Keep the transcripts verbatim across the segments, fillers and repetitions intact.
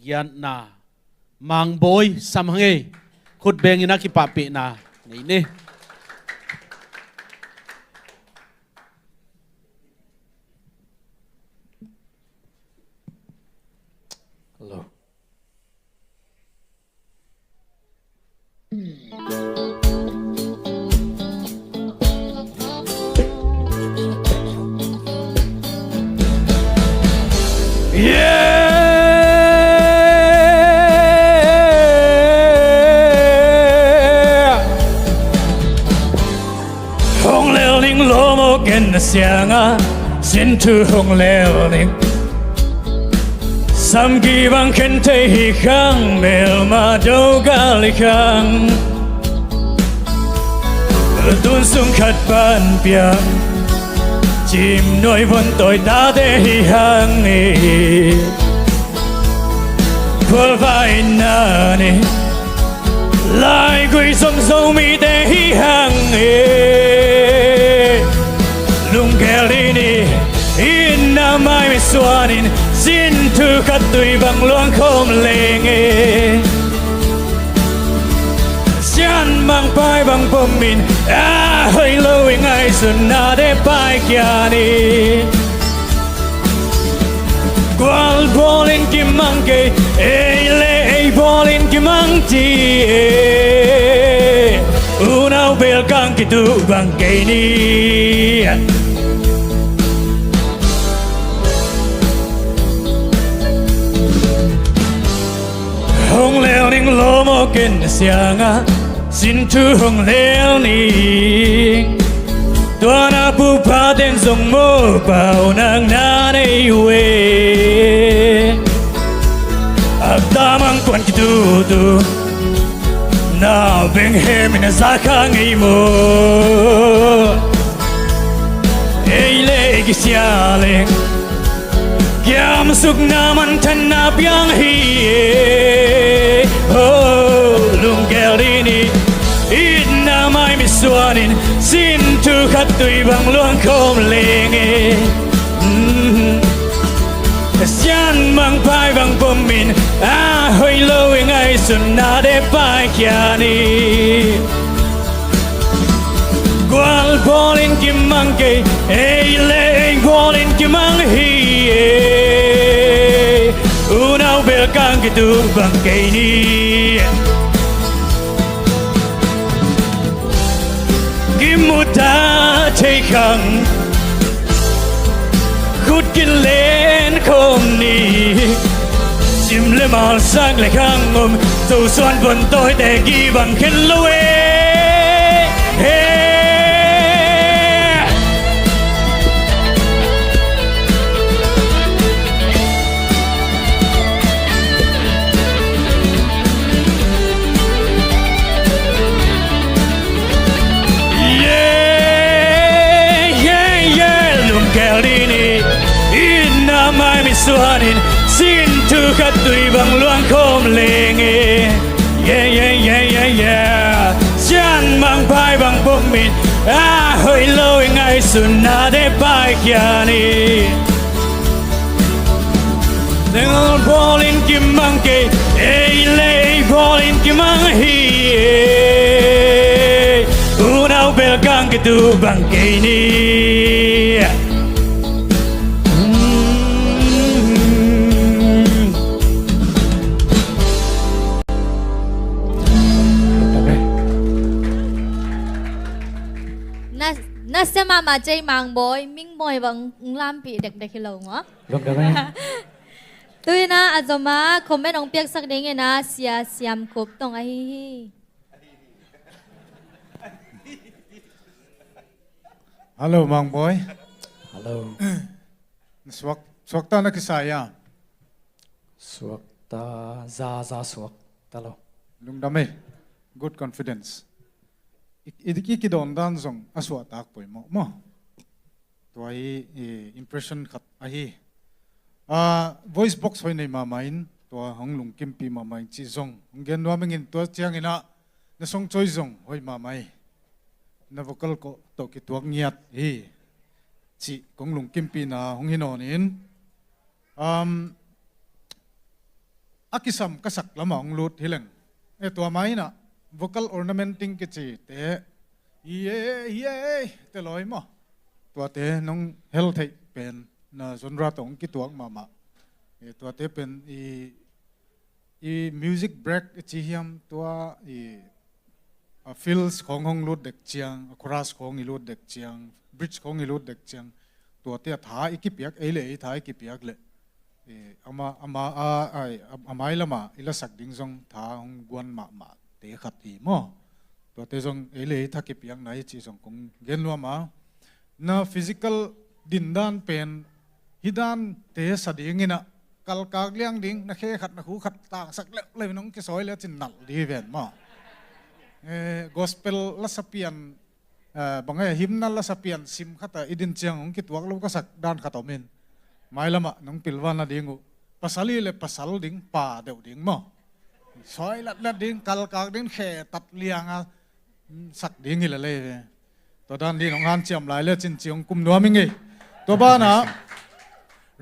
giatna, Mangbawi Samhang ei, khut bengin a kipahpihna nei ni. Hello. Yeah! Hong lel ning lawm aw ken na siangah, sin thu hong lel ning. Samki bang khen thei hi khang, melma do gal hi khang. Tun sung khat pan piang, cim nuai von tawi tate hi hang e. Khualvai na ni, laigui zomzo mite hi hang e. Lunggel dini, itna mai misuanin, sin thu khat tui bang luang khawm leng e. Sianmang pai bang pomin, a hoih lo i ngaihsutnate paikhia ni. Gual bawlin kimang kei, ei le ei bawlin kimang ci e. Unau belkang kitu bang kei ni. Hong lel ning lawm aw ken na siangah, sin thu hong lel ning. Tua na pupaten zong mawhpauna na nei uh e. A tamang kuan kitutu, na benghemin a za kha ngei maw? Ei le ei kisia leng, kiamsukna manthanna piang hi e. Oh, lunggel dini, itna mai misuanin, sin thu khat tui bang luang khawm leng e. Mm. Sianmang pai bang pomin, a hoih lo i ngaihsutnate paikhia ni. Gual bawlin kimang kei, ei le ei bawlin kimang hi e. Unau belkang kitu bang kei ni. Kimu ta thei khang, khut kilen khawm ni. Sim le mal, sak le khang om, Zo suan von tawite kibang khen lo e. He. Yeah, yeah, yeah. Lunggel dini, itna mai misuanin, sin thu khat tui bang luang khawm leng e. Yeah, yeah, yeah, yeah, yeah. Sianmang pai bang pomin, a hoih lo i ngaihsutnate paikhia ni. Nang bawlin kimang kei, ei le ei bawlin kimang hi e. Unau belkang kitu bang kei ni. Na, na sia mahmah cei Mangbawi, Mingbawi bang ung lampih dekdek hi lo maw? Lungdam e. Tuina a zoma comment hong piaksak dingin a Sia Siam Kup Tong ahi hi. Hello, Mangbawi. Hello. Suak, suakta na kisai a? Suakta, za, za suakta lo. Lungdam e. Good confidence. I, i, i kidawn dan zong a suahtak poimawh maw? Tua hi, i, impression khat ahi. Ah, voice box hoih nei mahmah in, tua hong lungkimpih mahmah in cih zong hong gen nuam ing in, tua ciangin ah na song chawi zong hoih mahmah hi. Na vocal kawh tawh kituak ngiat hi cih kong lungkimpihna hong hi nawn in. Um, a kisam ka sak lamah hong lut hi leng. E, tua mah inah vocal ornamenting kici te, hi e, hi e, te lawi maw? Tuate nong hel theih pen na genre tawh hong kituak mahmah. E, tuate pen i, i music break i ci hiam, tua i, a fills khawng hong lut dek ciang, a chorus khawng i lut dek ciang, bridge khawng i lut dek ciang, tuate a tha i kipiak, ei le ei tha i kipiak leh, e, ama, ama, a, ai, a, a mai lama i lasak ding zong tha hong guan mahmah te khat hi maw? Tuate zong ei le ei tha kipiakna hi cih zong kong gen nuam a. Na physical dindan pen hih dante sa dingin ah, kalkak liang ding, na khe khat na khu khat tangsak leuleu in hong kisawi le cin nalh ding hi ven maw? Eh, gospel lasa pian, eh, bang e, hymnal lasa pian sim khat ah i din ciang hong kituak lo ka sak dan khat om in. Mailamah nong pilvan a ding uh, pasal hi le pasal ding, pa deuh ding maw? Sawi latlat ding, kalkak ding, khe tat liang a, mm, sak ding hi le lei ve. Tua dan ding hong hanciam lai le cin ci hong kum nuam ing ei. Tua banah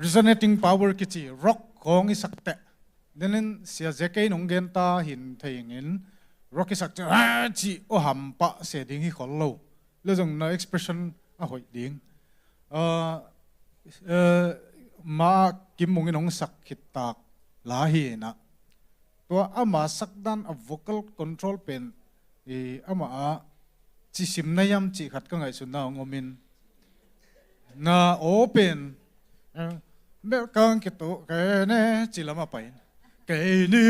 resonating power kici rock khawng i sak teh. Denin sia ze kei nong gen ta hin thei ingin rock i sak ciang, "Ah," ci aw hampah se ding hi khol lo. Le zong na expression a hoih ding. Ah, eh, ma Kim Mung in hong sak khit tak la hi inah. Tua ama sakdan a vocal control pen, i, ama a cisim na hiam cih khat ka ngaihsutna hong om in. Na aw pen, eh, belkang kitu kene ci lam a pai in. Kei ni.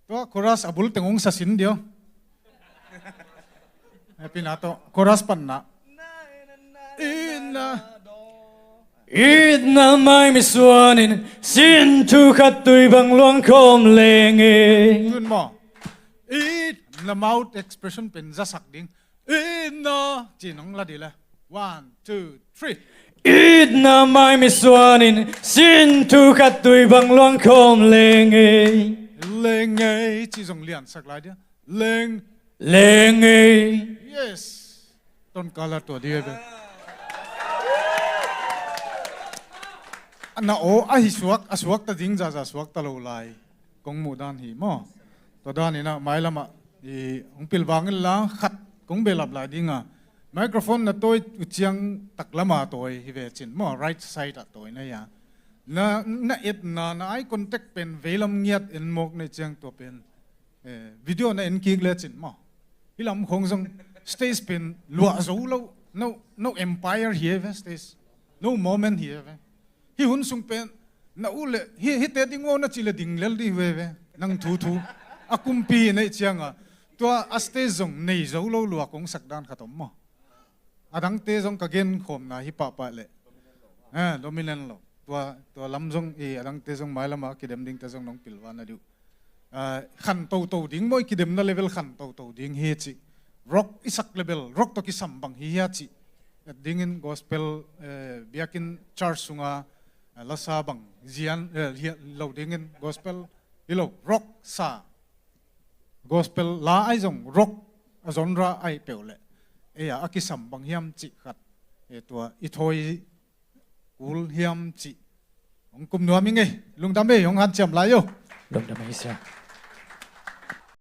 Tua chorus a bul teng hong sasin dio. Happy na to. Chorus pan na. Ina. Itna mai mi suanin sin thu khat tui bang luang khawm leng e. Tun maw? Itna mouth expression pen zasak ding. Itna. Ci nong la di le. One, two, three. Itna mai mi suanin sin thu khat tui bang luang khawm leng e. Leng e. Ci zong liansak lai dia. Leng. Leng e. Yes. Ton kala tua di e be. Na aw a hi suak, a suak ta ding zaza suak ta lo lai. Kong muh dan hi maw? Tua dan inah mailamah i hong pilvang in la khat kong belap lai ding a. Microphone na tawi uh ciang tak lama tawi hi ve cin maw? Right side ah tawi na hia. Na, na etna, na eye contact pen veilam ngiat en mawk na hih ciang tua pen. Eh, video na en kik le cin maw? Hih lam khawng zong stage pen luah zo lo. No, no empire hi e ve stage. No moment hi e ve. Hih hun sung pen na uh le, hih, hihte ding uh na cih le ding lel ding hi e ve. Nang thu thu. A kumpi na hih ciang a. Tua a stage zong nei zo lo lua kong sak dan khat om maw? A dangte zong ka genkhawmna hi pahpah leh. Eh, dominant lo. Tua, tua lam zong i a dangte zong mailamah kidem dingte zong nong pilvan a dih uh. Ah, khan toto ding maw, i kidemna level khan toto ding hi cih. Rock i sak level, rock tawh kisam bang hi hia cih. Et dingin gospel, eh, biakinn church sunga, eh, lasa bang zian, eh, hia lo dingin gospel hi lo, rock sa. Gospel la ahi zong rock a genre ahi peuh leh. Ei a, a kisam bang hiam cih khat. Eh, tua i thawi kul hiam cih hong kum nuam ing ei. Lungdam ei, hong hanciam lai uh. Lungdam ei sia.